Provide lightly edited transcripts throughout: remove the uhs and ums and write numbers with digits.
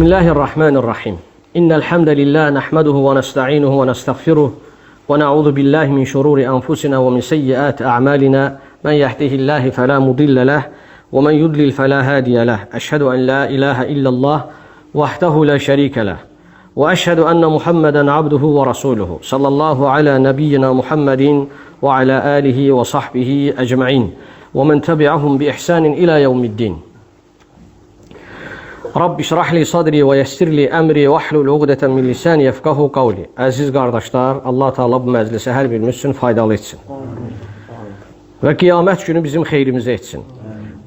Bismillahirrahmanirrahim. İnnel hamdelellahi nahmeduhu ve nesta'inuhu ve nestağfiruh ve na'udzu billahi min şururi enfusina ve min seyyiati a'malina. Men yehdihillahu fela mudille leh ve men yudlil fela hadiye leh. Eşhedü en la ilahe illallah vahdehu la şerike leh. Ve eşhedü enne Muhammeden abduhu ve rasuluhu. Sallallahu ala nebiyyina Muhammedin ve ala alihi ve sahbihi ecmaîn. Ve men tebi'ahum bi ihsanin ila yevmiddin. Rabbi şrah li sadri ve yessir li emri ve ahlul uqdeten min lisani yefkahu kavli. Əziz qardaşlar, Allah Teala bu məclisə hər birimiz üçün faydalı etsin. Və qiyamət günü bizim xeyrimizə etsin.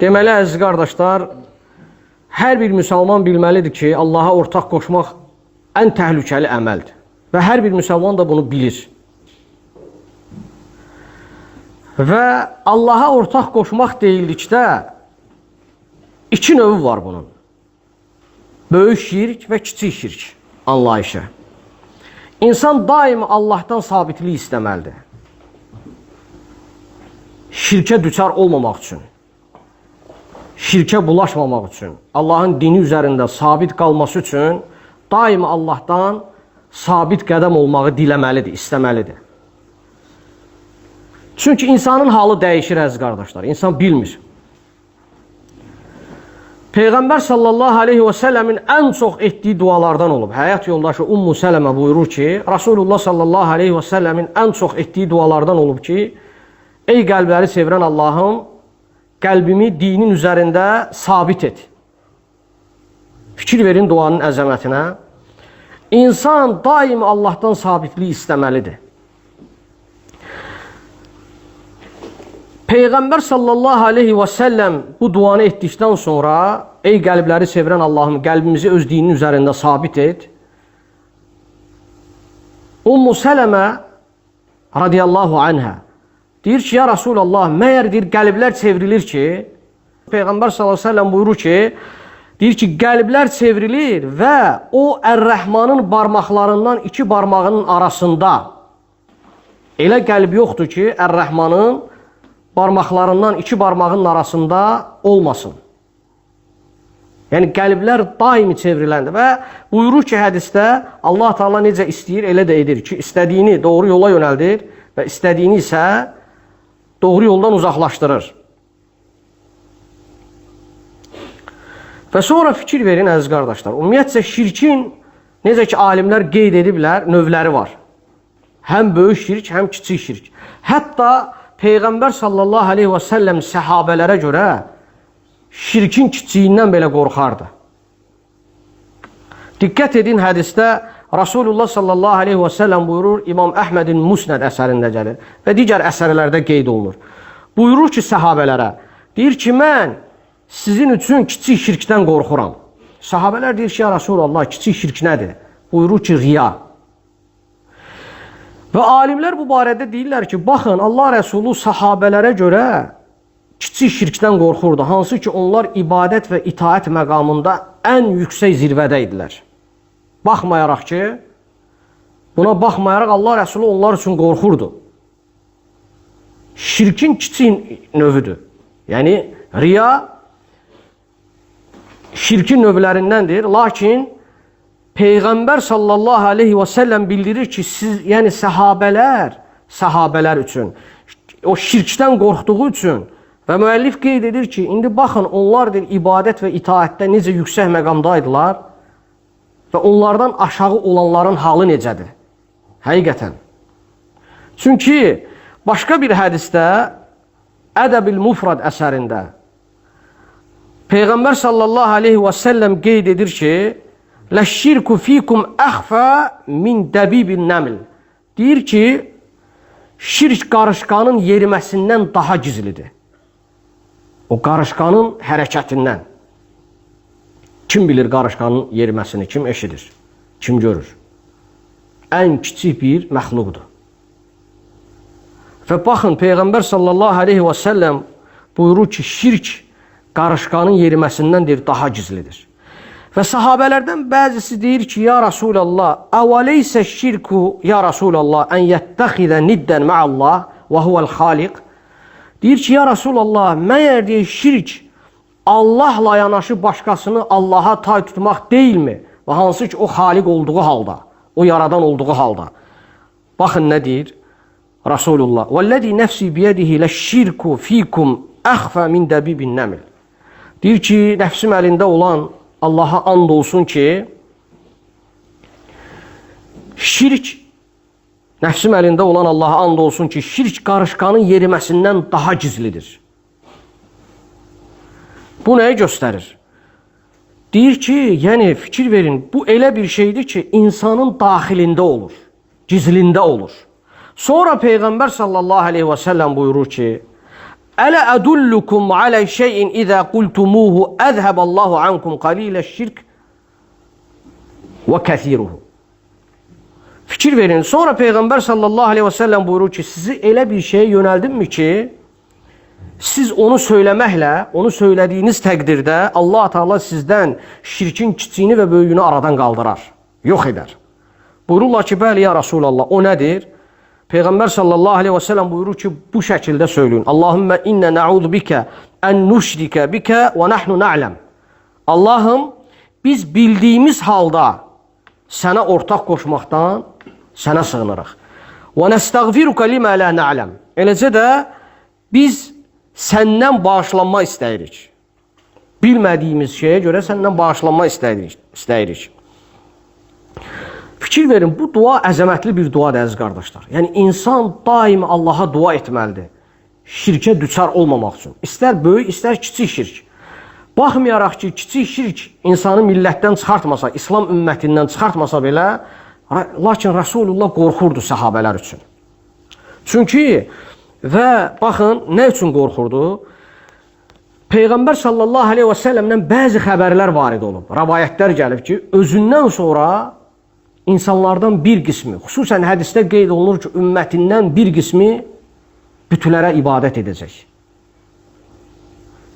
Deməli, əziz qardaşlar, hər bir müsəlman bilməlidir ki, Allaha ortaq qoşmaq ən təhlükəli əməldir. Və hər bir müsəlman da bunu bilir. Və Allaha ortaq qoşmaq deyildikdə iki növü var bunun. Böyük şirk və kiçik şirk anlayışı. İnsan daim Allahdan sabitlik istəməlidir. Şirkə düçar olmamaq üçün, şirkə bulaşmamaq üçün, Allahın dini üzərində sabit qalması üçün daim Allahdan sabit qədəm olmağı diləməlidir, istəməlidir. Çünki insanın halı dəyişir, əziz qardaşlar. İnsan bilmir. Peyğəmbər sallallahu aleyhi və səlləmin ən çox etdiyi dualardan olub. Həyat yoldaşı Ummu Sələmə buyurur ki, Rasulullah sallallahu aleyhi və səlləmin ən çox etdiyi dualardan olub ki, ey qəlbləri sevirən Allahım, qəlbimi dinin üzərində sabit et. Fikir verin duanın əzəmətinə. İnsan daim Allahdan sabitlik istəməlidir. Peyğəmbər sallallahu aleyhi və səlləm bu duanı etdikdən sonra, ey qəlbləri sevirən Allahım, qəlbimizi öz dinin üzərində sabit et. Ummu Sələmə radiyallahu anhə deyir ki, ya Rasulallah, məyər deyir, qəlblər çevrilir ki, Peyğəmbər sallallahu aleyhi və səlləm buyurur ki, deyir ki, qəlblər çevrilir və o Ər-Rəhmanın barmaqlarından iki barmağının arasında elə qəlb yoxdur ki, Ər-Rəhmanın barmaqlarından iki barmağının arasında olmasın. Yəni qəlblər daimi çevriləndir və buyurur ki, hədisdə Allah Teala necə istəyir, elə də edir ki, istədiyini doğru yola yönəldir və istədiyini isə doğru yoldan uzaqlaşdırır. Və sonra fikir verin, əziz qardaşlar, ümumiyyətcə şirkin, necə ki alimlər qeyd ediblər, növləri var. Həm böyük şirk, həm kiçik şirk. Hətta Peyğəmbər sallallahu aleyhi və səlləm səhabələrə görə şirkin kiçiyindən belə qorxardı. Diqqət edin, hədisdə Rasulullah sallallahu aleyhi və səlləm buyurur, İmam Əhmədin Musnəd əsərində gəlir və digər əsərlərdə qeyd olunur. Buyurur ki, səhabələrə, deyir ki, mən sizin üçün kiçik şirkdən qorxuram. Səhabələr deyir ki, ya Rasulullah, kiçik şirk nədir? Buyurur ki, riya. Və alimlər bu barədə deyirlər ki, baxın, Allah Rəsulu sahabələrə görə kiçik şirkdən qorxurdu. Hansı ki, onlar ibadət və itaət məqamında ən yüksək zirvədə idilər. Baxmayaraq ki, buna baxmayaraq Allah Rəsulu onlar üçün qorxurdu. Şirkin kiçik növüdür. Yəni, riya şirkin növlərindəndir. Lakin Peyğəmbər sallallahu aleyhi və səlləm bildirir ki, siz, yəni səhabələr üçün, o şirkdən qorxduğu üçün və müəllif qeyd edir ki, indi baxın, onlar deyir, ibadət və itaətdə necə yüksək məqamdaydılar və onlardan aşağı olanların halı necədir? Həqiqətən. Çünki başqa bir hədisdə, Ədəbil Mufrad əsərində Peyğəmbər sallallahu aleyhi və səlləm qeyd edir ki, Ləşşirku fikum əxfə min dəbibin nəml. Deyir ki, şirk qarışqanın yeriməsindən daha gizlidir. O qarışqanın hərəkətindən. Kim bilir qarışqanın yeriməsini, kim eşidir, kim görür? Ən kiçik bir məxluqdur. Və baxın, Peyğəmbər sallallahu aleyhi və səlləm buyurur ki, şirk qarışqanın yeriməsindən deyir, daha gizlidir. Və sahabələrdən bəzisi deyir ki, ya Rasulallah, əvəleysə şirku, ya Rasulallah, ən yəttəxidə niddən məallah və huvəl xaliq. Deyir ki, ya Rasulallah, məyər deyir, şirk Allahla yanaşı başqasını Allaha tay tutmaq deyilmi? Və hansı ki, o xaliq olduğu halda, o yaradan olduğu halda. Baxın nə deyir Rasulullah. Vəllazi nəfsi biyədihi ləşşirku fikum əxfə min dəbibin nəmil. Deyir ki, nəfsim əlində olan Allaha and olsun ki, şirk, nəfsim əlində olan Allaha and olsun ki, şirk qarışqanın yeriməsindən daha gizlidir. Bu nəyi göstərir? Deyir ki, yəni fikir verin, bu elə bir şeydir ki, insanın daxilində olur, gizlində olur. Sonra Peyğəmbər sallallahu aleyhi və səlləm buyurur ki, Ələ ədullukum alə şeyin izə qultumuhu əzhəballahu ankum qalilə şirk və kəsiruhu. Fikir verin, sonra Peyğəmbər sallallahu aleyhi və səlləm buyurur ki, sizi elə bir şeyə yönəldimmi ki, siz onu söyləməklə, onu söylədiyiniz təqdirdə Allah Teala sizdən şirkin kiçiyini və böyüyünü aradan qaldırar, yox edər. Buyururlar ki, bəli ya Rasulallah, o nədir? Peyğəmbər sallallahu aleyhi və səlləm buyurur ki, bu şəkildə söyləyin. Allahümmə innə nəuzu bikə ən nüşrikə bikə və nəhnu nə'ləm. Allahım, biz bildiyimiz halda sənə ortaq qoşmaqdan sənə sığınırıq. Və nəstəğfiruka limə lə nə'ləm. Eləcə də biz səndən bağışlanma istəyirik. Bilmədiyimiz şeyə görə səndən bağışlanma istəyirik. Fikir verin, bu dua əzəmətli bir duadır əziz qardaşlar. Yəni, insan daim Allaha dua etməlidir. Şirkə düçar olmamaq üçün. İstər böyük, istər kiçik şirk. Baxmayaraq ki, kiçik şirk insanı millətdən çıxartmasa, İslam ümmətindən çıxartmasa belə, lakin Rasulullah qorxurdu səhabələr üçün. Çünki, və baxın, nə üçün qorxurdu? Peyğəmbər sallallahu aleyhi və səlləmdən bəzi xəbərlər varid olub. Rəvayətlər gəlib ki, özündən sonra insanlardan bir qismi, xüsusən hədisdə qeyd olunur ki, ümmətindən bir qismi bütlərə ibadət edəcək.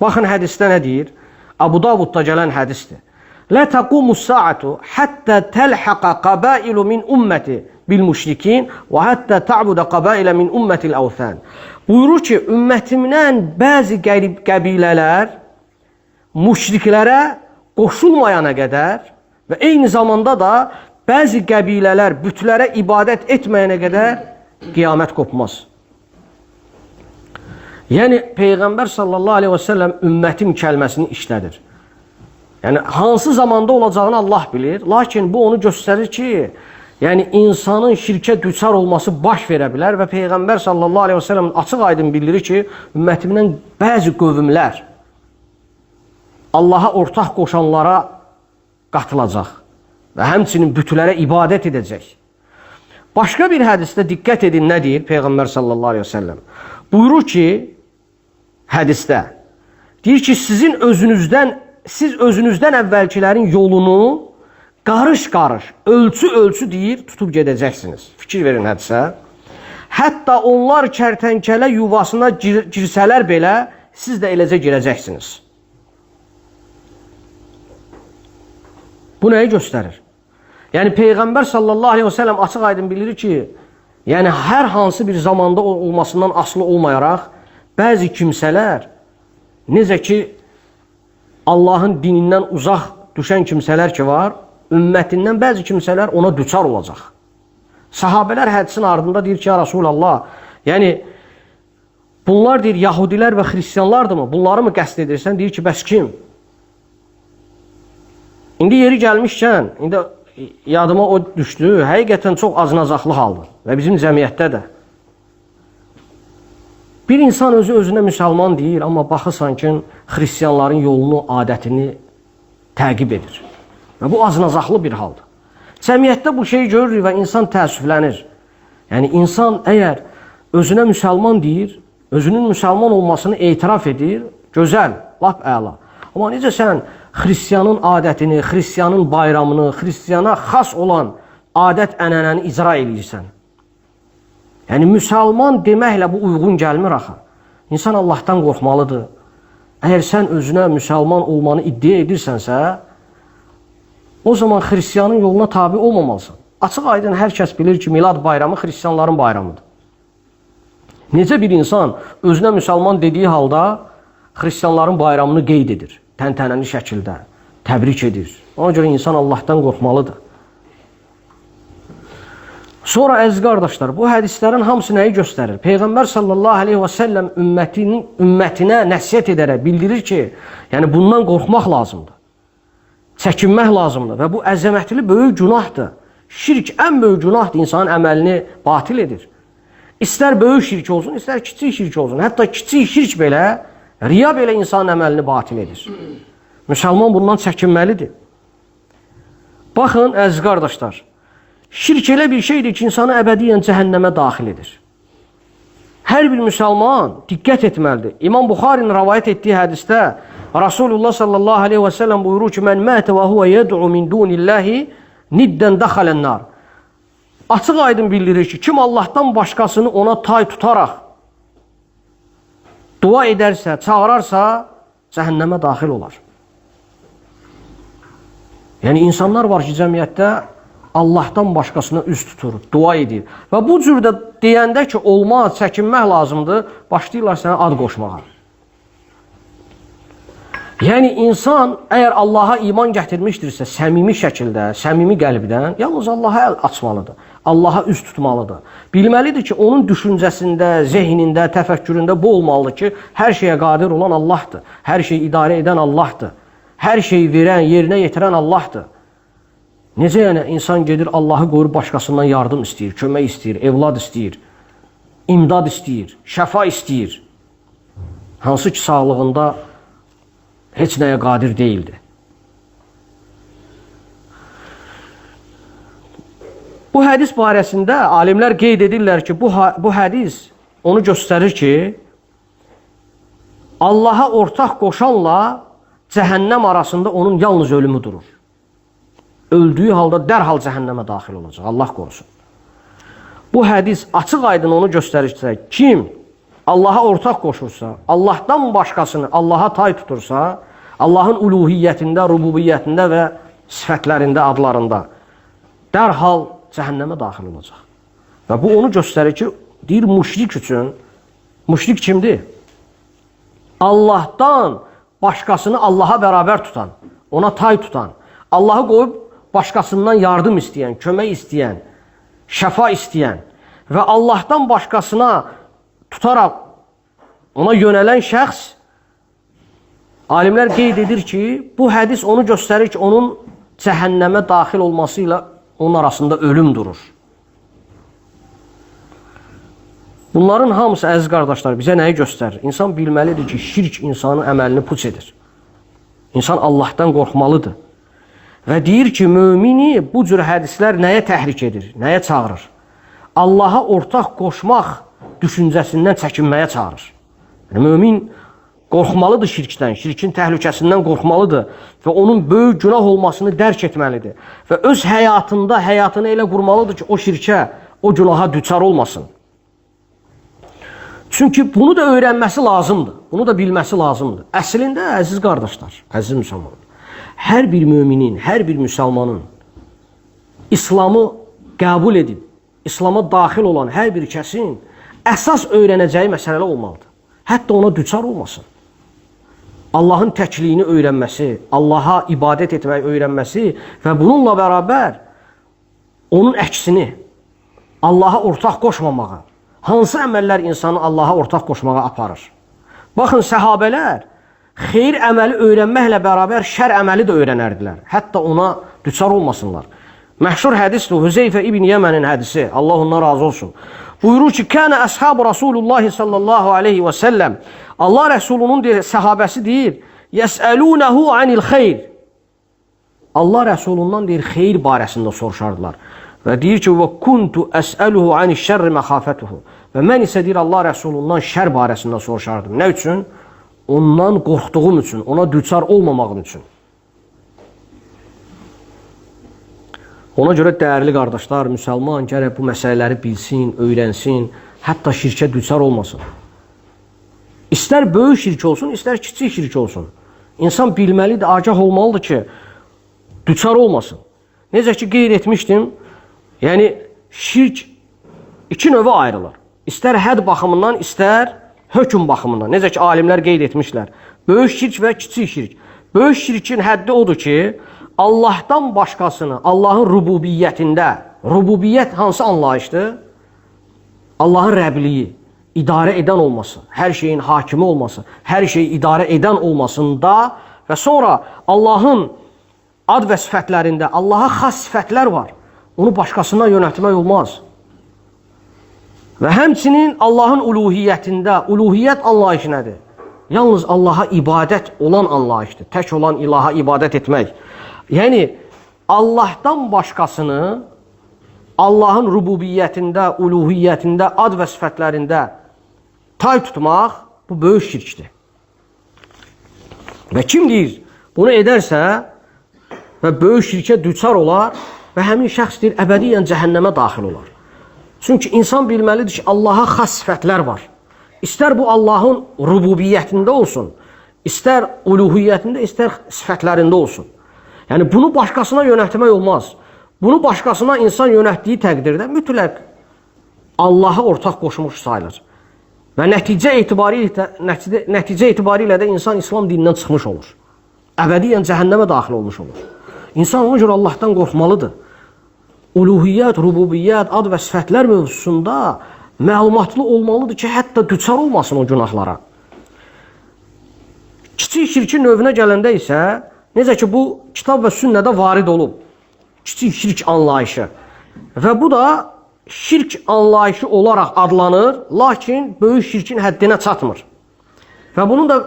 Baxın, hədisdə nə deyir? Abu Davudda gələn hədisdir. Lə təqumus saatu həttə təlhəqə qəbailu min ümməti bil müşrikin və həttə ta'budə qəbailə min ümmətil əvthən. Buyurur ki, ümmətimdən bəzi qəbilələr müşriklərə qoşulmayana qədər və eyni zamanda da bəzi qəbilələr bütlərə ibadət etməyənə qədər qiyamət qopmaz. Yəni, Peyğəmbər sallallahu aleyhi və səlləm ümmətim kəlməsini işlədir. Yəni, hansı zamanda olacağını Allah bilir. Lakin bu onu göstərir ki, yəni insanın şirkə düçar olması baş verə bilər və Peyğəmbər sallallahu aleyhi və səlləm açıq aydın bildirir ki, ümmətimdən bəzi qövmlər Allaha ortaq qoşanlara qatılacaq və həmçinin bütlərə ibadət edəcək. Başqa bir hədisdə diqqət edin, nə deyir Peyğəmbər sallallahu aleyhi və səlləm? Buyurur ki, hədisdə, deyir ki, siz özünüzdən əvvəlkilərin yolunu qarış-qarış, ölçü-ölçü deyir, tutub gedəcəksiniz. Fikir verin hədisə. Hətta onlar kərtənkələ yuvasına girsələr belə, siz də eləcə girəcəksiniz. Bu nəyi göstərir? Yəni, Peyğəmbər sallallahu aleyhi və səlləm açıq aydın bilir ki, yəni hər hansı bir zamanda olmasından asılı olmayaraq, bəzi kimsələr, necə ki, Allahın dinindən uzaq düşən kimsələr ki var, ümmətindən bəzi kimsələr ona düçar olacaq. Sahabələr hədisin ardında deyir ki, ya Rasulallah, yəni bunlar deyir, Yahudilər və Xristiyanlardırmı? Bunları mı qəsd edirsən? Deyir ki, bəs kim? İndi yeri gəlmişkən, indi yadıma o düşdü, həqiqətən çox acınacaqlı haldır və bizim cəmiyyətdə də. Bir insan özü özünə müsəlman deyir, amma baxırsan ki, xristiyanların yolunu, adətini təqib edir. Və bu acınacaqlı bir haldır. Cəmiyyətdə bu şeyi görürük və insan təəssüflənir. Yəni, insan əgər özünə müsəlman deyir, özünün müsəlman olmasını etiraf edir, gözəl, lap əla. Amma necə sən xristiyanın adətini, xristiyanın bayramını, xristiyana xas olan adət-ənənəni icra eləyirsən? Yəni, müsəlman deməklə bu uyğun gəlmir axı. İnsan Allahdan qorxmalıdır. Əgər sən özünə müsəlman olmanı iddia edirsənsə, o zaman xristiyanın yoluna tabi olmamalısan. Açıq aydın hər kəs bilir ki, Milad bayramı xristiyanların bayramıdır. Necə bir insan özünə müsəlman dediyi halda xristianların bayramını qeyd edir. Təntənəli şəkildə təbrik edir. Ona görə insan Allahdan qorxmalıdır. Sonra əziz qardaşlar, bu hədislərin hamısı nəyi göstərir? Peyğəmbər sallallahu aleyhi və səlləm ümmətinə nəsihət edərək bildirir ki, yəni bundan qorxmaq lazımdır. Çəkinmək lazımdır və bu əzəmətli böyük günahdır. Şirk ən böyük günahdır, insanın əməlini batil edir. İstər böyük şirk olsun, istər kiçik şirk olsun. Hətta kiçik şirk belə, riya belə insanın əməlini batil edir. Müsəlman bundan çəkinməlidir. Baxın, əziz qardaşlar, şirk elə bir şeydir ki, insanı əbədiyyən cəhənnəmə daxil edir. Hər bir müsəlman diqqət etməlidir. İmam Buxarinin rəvayət etdiyi hədisdə Rasulullah sallallahu aleyhi və səlləm buyurur ki, mən mətə və huvə yed'u min dunillahi niddən dəxələn nar. Açıq aydın bildirir ki, kim Allahdan başqasını ona tay tutaraq dua edərsə, çağırarsa, cəhənnəmə daxil olar. Yəni, insanlar var ki, cəmiyyətdə Allahdan başqasına üz tutur, dua edir. Və bu cürdə deyəndə ki, olmaz, çəkinmək lazımdır, başlayırlar sənə ad qoşmağa. Yəni, insan əgər Allaha iman gətirmişdirsə, səmimi şəkildə, səmimi qəlbdən, yalnız Allaha əl açmalıdır, Allaha üz tutmalıdır. Bilməlidir ki, onun düşüncəsində, zehnində, təfəkküründə bu olmalıdır ki, hər şeyə qadir olan Allahdır, hər şeyi idarə edən Allahdır, hər şeyi verən, yerinə yetirən Allahdır. Necə yəni insan gedir Allahı qoyur başqasından yardım istəyir, kömək istəyir, evlad istəyir, imdad istəyir, şəfa istəyir. Hansı ki sağlığında heç nəyə qadir deyildi. Bu hədis barəsində alimlər qeyd edirlər ki, bu hədis onu göstərir ki, Allaha ortaq qoşanla cəhənnəm arasında onun yalnız ölümü durur. Öldüyü halda dərhal cəhənnəmə daxil olacaq. Allah qorusun. Bu hədis açıq aydın onu göstərir ki, kim Allaha ortaq qoşursa, Allahdan başqasını Allaha tay tutursa, Allahın uluhiyyətində, rububiyyətində və sifətlərində, adlarında dərhal cəhənnəmə daxil olacaq. Və bu onu göstərir ki, deyir müşrik üçün, müşrik kimdir? Allahdan başqasını Allaha bərabər tutan, ona tay tutan, Allahı qoyub başqasından yardım istəyən, kömək istəyən, şəfa istəyən və Allahdan başqasına tutaraq ona yönələn şəxs, alimlər qeyd edir ki, bu hədis onu göstərir ki, onun cəhənnəmə daxil olması ilə onun arasında ölüm durur. Bunların hamısı, əziz qardaşlar, bizə nəyi göstərir? İnsan bilməlidir ki, şirk insanın əməlini puç edir. İnsan Allahdan qorxmalıdır. Və deyir ki, mümini bu cür hədislər nəyə təhrik edir, nəyə çağırır? Allaha ortaq qoşmaq düşüncəsindən çəkinməyə çağırır. Yəni, mümin qorxmalıdır şirkdən, şirkin təhlükəsindən qorxmalıdır və onun böyük günah olmasını dərk etməlidir. Və öz həyatında həyatını elə qurmalıdır ki, o şirkə, o günaha düçar olmasın. Çünki bunu da öyrənməsi lazımdır, bunu da bilməsi lazımdır. Əslində, əziz qardaşlar, əziz müsəlmanlar, hər bir müminin, hər bir müsəlmanın İslamı qəbul edib, İslama daxil olan hər bir kəsin əsas öyrənəcəyi məsələ olmalıdır. Hətta ona düçar olmasın. Allahın təkliyini öyrənməsi, Allaha ibadət etməyi öyrənməsi və bununla bərabər onun əksini, Allaha ortaq qoşmamağa, hansı əməllər insanı Allaha ortaq qoşmağa aparır? Baxın, səhabələr xeyir əməli öyrənməklə bərabər şər əməli də öyrənərdilər. Hətta ona düçar olmasınlar. Məşhur hədisdir, Hüzeyfə ibn Yəmənin hədisi, Allah ondan razı olsun. Buyurur ki, Kənə əshabu Rasulullah sallallahu aleyhi və səlləm. Allah Rəsulunun deyir, səhabəsi deyir, Yəsəlunəhu anil xeyr. Allah Rəsulundan deyir, xeyir barəsində soruşardılar. Və deyir ki, və kuntu əsəluhu anil şərri məxafətuhu. Və mən isə deyir, Allah Rəsulundan şər barəsində soruşardım. Nə üçün? Ondan qorxduğum üçün, ona düçar olmamağım üçün. Ona görə dəyərli qardaşlar, müsəlman gərək bu məsələləri bilsin, öyrənsin, hətta şirkə düçar olmasın. İstər böyük şirk olsun, istər kiçik şirk olsun. İnsan bilməlidir, agah olmalıdır ki, düçar olmasın. Necə ki, qeyd etmişdim, yəni şirk iki növə ayrılır. İstər hədd baxımından, istər Hökm baxımından, necə ki alimlər qeyd etmişlər. Böyük şirk və kiçik şirk. Böyük şirkin həddi odur ki, Allahdan başqasını, Allahın rububiyyətində, rububiyyət hansı anlayışdır? Allahın rəbliyi, idarə edən olması, hər şeyin hakimi olması, hər şeyi idarə edən olmasında və sonra Allahın ad və sifətlərində Allaha xas sifətlər var. Onu başqasına yönəltmək olmaz. Və həmçinin Allahın uluhiyyətində, uluhiyyət anlayışı nədir? Yalnız Allaha ibadət olan anlayışdır. Tək olan ilaha ibadət etmək. Yəni, Allahdan başqasını Allahın rububiyyətində, uluhiyyətində, ad və sifətlərində tay tutmaq, bu böyük şirkdir. Və kim deyir, bunu edərsə və böyük şirkə düçar olar və həmin şəxs deyir, əbədiyyən cəhənnəmə daxil olar. Çünki insan bilməlidir ki, Allaha xas sifətlər var. İstər bu Allahın rububiyyətində olsun, istər uluhiyyətində, istər sifətlərində olsun. Yəni, bunu başqasına yönəltmək olmaz. Bunu başqasına insan yönəltdiyi təqdirdə mütləq Allaha ortaq qoşmuş sayılır. Və nəticə etibarilə də insan İslam dinindən çıxmış olur. Əbədiyyən cəhənnəmə daxil olmuş olur. İnsan ona görə Allahdan qorxmalıdır. Uluhiyyət, rububiyyət, ad və sifətlər mövzusunda məlumatlı olmalıdır ki, hətta düçar olmasın o günahlara. Kiçik şirkin növünə gələndə isə, necə ki bu kitab və sünnədə varid olub, kiçik şirk anlayışı. Və bu da şirk anlayışı olaraq adlanır, lakin böyük şirkin həddinə çatmır. Və bunun da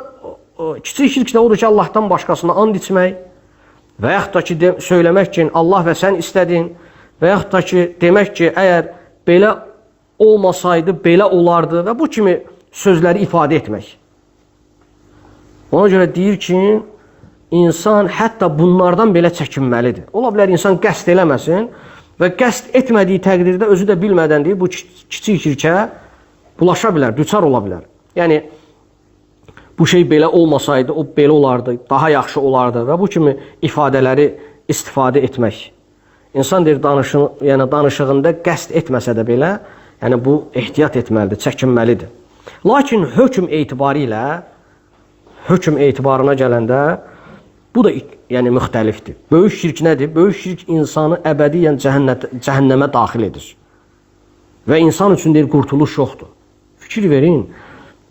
kiçik şirk də odur ki, Allahdan başqasına and içmək və yaxud da ki, söyləmək ki, Allah və sən istədin və yaxud da ki, demək ki, əgər belə olmasaydı, belə olardı və bu kimi sözləri ifadə etmək. Ona görə deyir ki, insan hətta bunlardan belə çəkinməlidir. Ola bilər insan qəsd eləməsin və qəsd etmədiyi təqdirdə özü də bilmədən deyir, bu kiçik şirkə bulaşa bilər, düçar ola bilər. Yəni, bu şey belə olmasaydı, o belə olardı, daha yaxşı olardı və bu kimi ifadələri istifadə etmək. İnsan deyir, danışığında qəsd etməsə də belə, yəni bu ehtiyat etməlidir, çəkinməlidir. Lakin hökm etibarilə, hökm etibarına gələndə bu da yəni müxtəlifdir. Böyük şirk nədir? Böyük şirk insanı əbədiyyən cəhənnəmə daxil edir. Və insan üçün deyir, qurtuluş yoxdur. Fikir verin,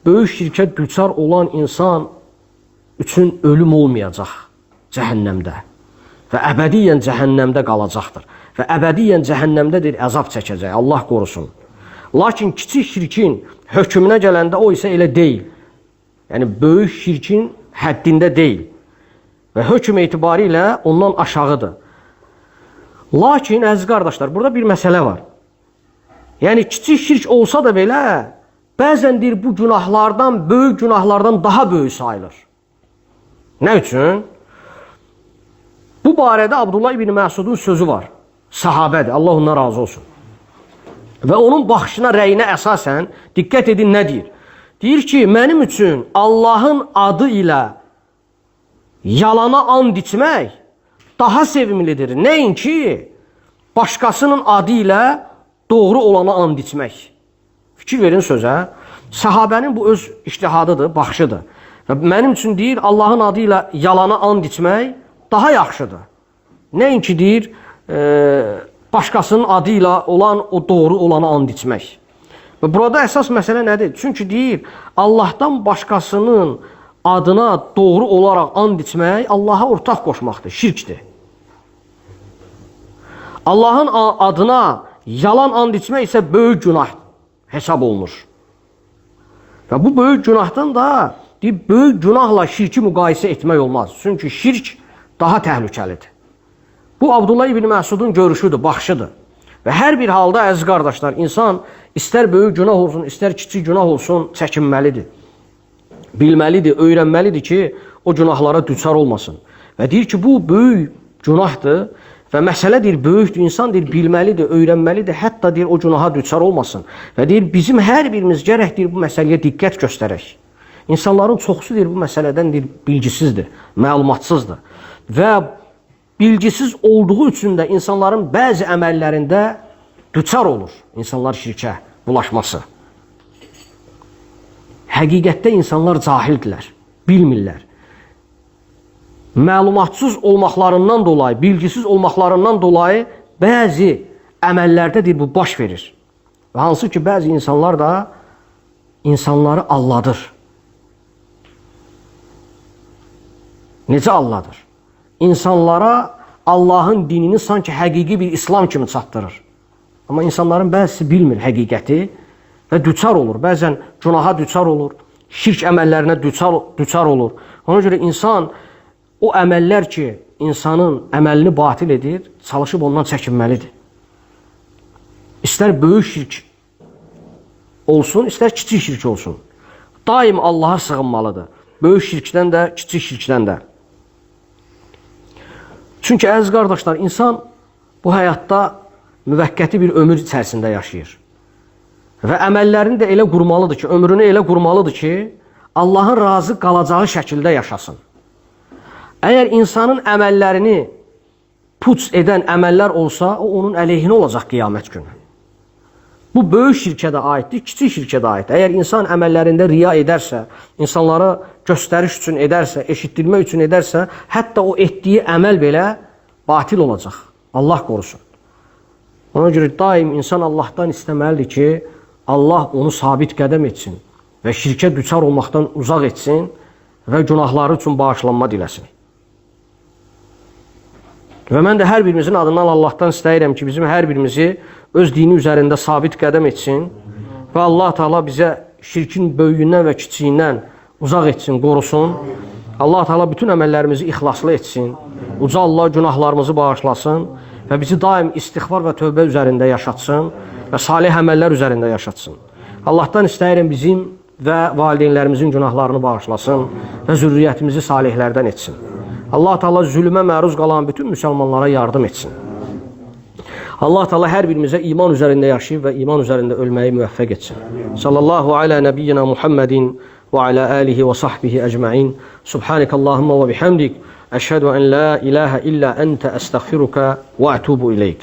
böyük şirkə düçar olan insan üçün ölüm olmayacaq cəhənnəmdə. Və əbədiyyən cəhənnəmdə qalacaqdır. Və əbədiyyən cəhənnəmdədir, əzab çəkəcək, Allah qorusun. Lakin kiçik şirkin hökmünə gələndə o isə elə deyil. Yəni, böyük şirkin həddində deyil. Və hökm etibarilə ondan aşağıdır. Lakin, əziz qardaşlar, burada bir məsələ var. Yəni, kiçik şirk olsa da belə, bəzən deyir, bu günahlardan, böyük günahlardan daha böyük sayılır. Nə üçün? Bu barədə Abdullah ibn Məsudun sözü var. Sahabədir, Allah ondan razı olsun. Və onun baxışına, rəyinə əsasən, diqqət edin, nə deyir? Deyir ki, mənim üçün Allahın adı ilə yalana and içmək daha sevimlidir. Nəinki başqasının adı ilə doğru olana and içmək. Fikir verin sözə. Səhabənin bu öz iştihadıdır, baxışıdır. Və mənim üçün deyir, Allahın adı ilə yalana and içmək daha yaxşıdır. Nəinki deyir, başqasının adı ilə olan o doğru olana and içmək. Və burada əsas məsələ nədir? Çünki deyir, Allahdan başqasının adına doğru olaraq and içmək Allaha ortaq qoşmaqdır, şirkdir. Allahın adına yalan and içmək isə böyük günah hesab olunur. Və bu böyük günahdan da deyir, böyük günahla şirki müqayisə etmək olmaz. Çünki şirk daha təhlükəlidir. Bu Abdullah ibn Məsudun görüşüdür, baxışıdır. Və hər bir halda, əziz qardaşlar, insan istər böyük günah olsun, istər kiçik günah olsun, çəkinməlidir. Bilməlidir, öyrənməlidir ki, o günahlara düçar olmasın. Və deyir ki, bu böyük günahdır və məsələ deyir, böyükdür, insan deyir, bilməlidir, öyrənməlidir, hətta deyir, o günaha düçar olmasın. Və deyir, bizim hər birimiz gərək deyir, bu məsələyə diqqət göstərək. İnsanların çoxusu deyir, bu məsələdən deyir, bilgisizdir, məlumatsızdır. Və bilgisiz olduğu üçün də insanların bəzi əməllərində düçar olur, insanlar şirkə bulaşması. Həqiqətdə insanlar cahildilər, bilmirlər. Məlumatsız olmaqlarından dolayı, bilgisiz olmaqlarından dolayı bəzi əməllərdə deyir, bu baş verir. Və hansı ki, bəzi insanlar da insanları alladır. Necə alladır? İnsanlara Allahın dinini sanki həqiqi bir İslam kimi çatdırır. Amma insanların bəzisi bilmir həqiqəti və düçar olur. Bəzən günaha düçar olur, şirk əməllərinə düçar olur. Ona görə insan o əməllər ki, insanın əməlini batil edir, çalışıb ondan çəkinməlidir. İstər böyük şirk olsun, istər kiçik şirk olsun. Daim Allaha sığınmalıdır. Böyük şirkdən də, kiçik şirkdən də. Çünki əziz qardaşlar, insan bu həyatda müvəqqəti bir ömür içərisində yaşayır. Və əməllərini də elə qurmalıdır ki, ömrünü elə qurmalıdır ki, Allahın razı qalacağı şəkildə yaşasın. Əgər insanın əməllərini puç edən əməllər olsa, o onun əleyhinə olacaq qiyamət günü. Bu böyük şirkə də aiddir, kiçik şirkə də aiddir. Əgər insan əməllərində riya edərsə, insanlara göstəriş üçün edərsə, eşitdirmək üçün edərsə, hətta o etdiyi əməl belə batil olacaq. Allah qorusun. Ona görə daim insan Allahdan istəməlidir ki, Allah onu sabit qədəm etsin və şirkə düçar olmaqdan uzaq etsin və günahları üçün bağışlanma diləsin. Və mən də hər birimizin adından Allahdan istəyirəm ki, bizim hər birimizi öz dini üzərində sabit qədəm etsin və Allah Teala bizə şirkin böyüyündən və kiçiyindən uzaq etsin, qorusun. Allah Teala bütün əməllərimizi ixlaslı etsin. Uca Allah günahlarımızı bağışlasın və bizi daim istiğfar və tövbə üzərində yaşatsın və salih əməllər üzərində yaşatsın. Allahdan istəyirəm bizim və valideynlərimizin günahlarını bağışlasın və zürriyyətimizi salihlərdən etsin. Allah Teala zülmə məruz qalan bütün müsəlmanlara yardım etsin. Allah Teala hər birimizə iman üzərində yaşayıb və iman üzərində ölməyi müvəffəq etsin. Sallallahu alə nəbiyyina Muhammedin və alə alihi və sahbihi ecmain. Subhanəkallahumma və bihamdik. Əşhədu ən la ilahə illə əntə əstəğfiruka və ətubu ileyk.